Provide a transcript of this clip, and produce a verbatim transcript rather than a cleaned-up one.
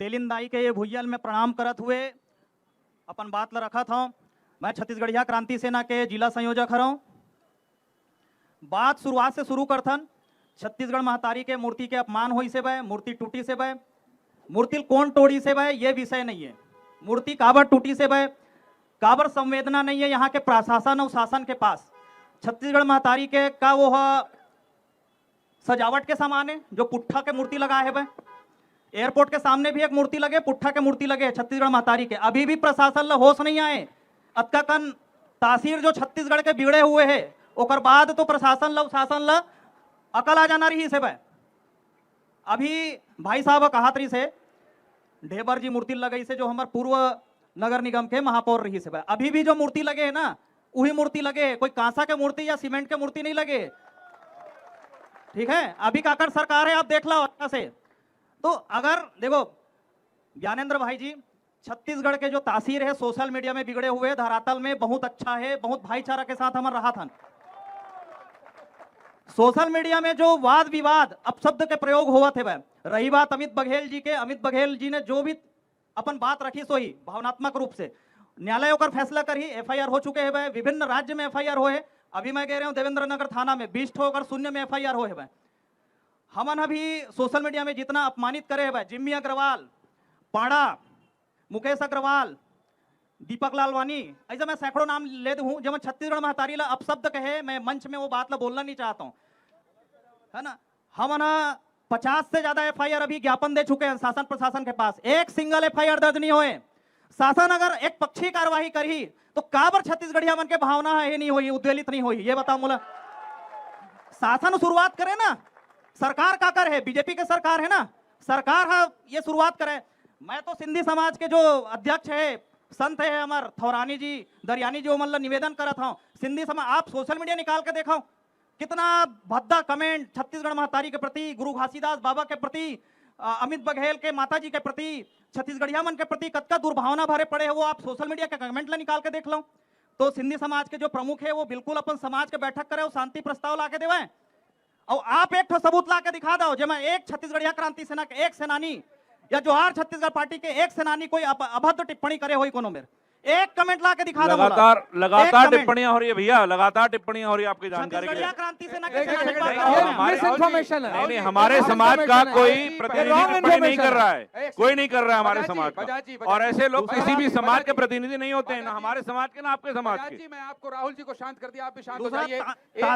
तेलिन दाई के ये भुइयां ल मैं प्रणाम करत हुए अपन बात ल रखत हौं। मैं छत्तीसगढ़िया क्रांति सेना के जिला संयोजक हरौं। बात शुरुआत से शुरू करथन। छत्तीसगढ़ महतारी के मूर्ति के अपमान होइस हे बे, मूर्ति टूटिस हे बे, मूर्ति ल कोन टोड़िस हे बे, ये विषय नहीं है। मूर्ति काबर टूटिस हे बे, काबर संवेदना नहीं है यहाँ के प्रशासन और शासन के पास। छत्तीसगढ़ महतारी के का वो ह सजावट के सामान है जो पुट्ठा के मूर्ति लगाए हे बे? एयरपोर्ट के सामने भी एक मूर्ति लगे, पुट्ठा के मूर्ति लगे हे छत्तीसगढ़ महतारी के। अभी भी प्रशासन ल होश नहीं आए। अतका कन तासीर जो छत्तीसगढ़ के बिगड़े हुए हे, ओकर बाद तो प्रशासन ल, शासन ल अकल आ जाना रहिस हे बे। अभी भाई साहब कहत रहिस हे, ढेबर जी मूर्ति लगाइस हे जो हमर पूर्व नगर निगम के महापौर रहिस हे बे। अभी भी जो मूर्ति लगे हे ना, उही मूर्ति लगे हे, कोई कांसा के मूर्ति या सीमेंट के मूर्ति नहीं लगे। ठीक है, अभी काकर सरकार है, आप देख लो अच्छा से। तो अगर देखो ज्ञानेंद्र भाई जी, छत्तीसगढ़ के जो तासीर है सोशल मीडिया में बिगड़े हुए, धरातल में बहुत अच्छा है, बहुत भाईचारा के साथ हमन रहत हन। सोशल मीडिया में जो वाद विवाद, अपशब्द के प्रयोग होवत हे बे, रही बात अमित बघेल जी के, अमित बघेल जी ने जो भी अपन बात रखिस होही भावनात्मक रूप से, न्यायालय ओकर फैसला करही। एफआईआर हो चुके हे बे, विभिन्न राज्य में एफआईआर होए हे। अभी मैं कह रहे हूँ देवेंद्र नगर थाना में बीस ठो ओकर शून्य में एफआईआर होए हे बे। हमन अभी सोशल मीडिया में जितना अपमानित करे हे बे, जिम्मी अग्रवाल, पाड़ा, मुकेश अग्रवाल, दीपक लालवानी, ऐसा मैं सैकड़ों नाम ले दूँ, जब मैं छत्तीसगढ़ महतारी ला अपशब्द कहे, मैं मंच में वो बात ला बोलना नहीं चाहता हूँ, है ना। हमन ह पचास से ज्यादा एफआईआर अभी ज्ञापन दे चुके हैं शासन प्रशासन के पास, एक सिंगल एफआईआर दर्ज नहीं होए। शासन अगर एक पक्षीय कार्यवाही करही तो काबर छत्तीसगढ़िया मन के भावना ह ये नहीं होही, उद्वेलित नहीं होही, ये बताओ मोला। शासन शुरुआत करे ना, सरकार काकर हे, बीजेपी के सरकार हे ना, सरकार ह ये शुरुआत करे। मैं तो सिंधी समाज के जो अध्यक्ष हे, संत हे हमर थौरानी जी, दरियानी जी, ओमन ला निवेदन करत हौं, सिंधी समाज आप सोशल मीडिया निकाल के देखो, कितना भद्दा कमेंट छत्तीसगढ़ महतारी के प्रति, गुरु घासीदास बाबा के प्रति, अ, अमित बघेल के माता जी के प्रति, छत्तीसगढ़िया मन के प्रति कतका दुर्भावना भरे पड़े हे, वो आप सोशल मीडिया के कमेंट ला निकाल के देख लो। तो सिंधी समाज के जो प्रमुख हे वो बिल्कुल अपन समाज के बैठक करे अउ शांति प्रस्ताव ला के देवय। अउ आप एक ठो सबूत ला के दिखा दो जेमा एक छत्तीसगढ़िया क्रांति सेना के एक सेनानी या जोहार छत्तीसगढ़ पार्टी के एक सेनानी कोई अप-, अभद्र टिप्पणी करे होही कोनो मेर, एक कमेंट ला के दिखा दो मोला। लगातार, लगातार एक कमेंट। टिप्पणियां हो रही है भैया, लगातार टिप्पणियां हो रही है आपकी जानकारी के छत्तीसगढ़िया लिए। क्रांति सेना के एक सेनानी सेकंड, बात ये, कर रहे हैं। ये हमारे, मिस इन्फॉर्मेशन है। नहीं, नहीं, हमारे समाज का कोई प्रतिनिधि टिप्पणी नहीं कर रहा है, कोई नहीं कर रहा है हमारे समाज का। और ऐसे लोग किसी भी समाज के प्रतिनिधि नहीं होते हैं, ना हमारे समाज के, ना आपके समाज के। जी, मैं आपको, राहुल जी को शांत कर दिया, आप भी शांत हो जाइए।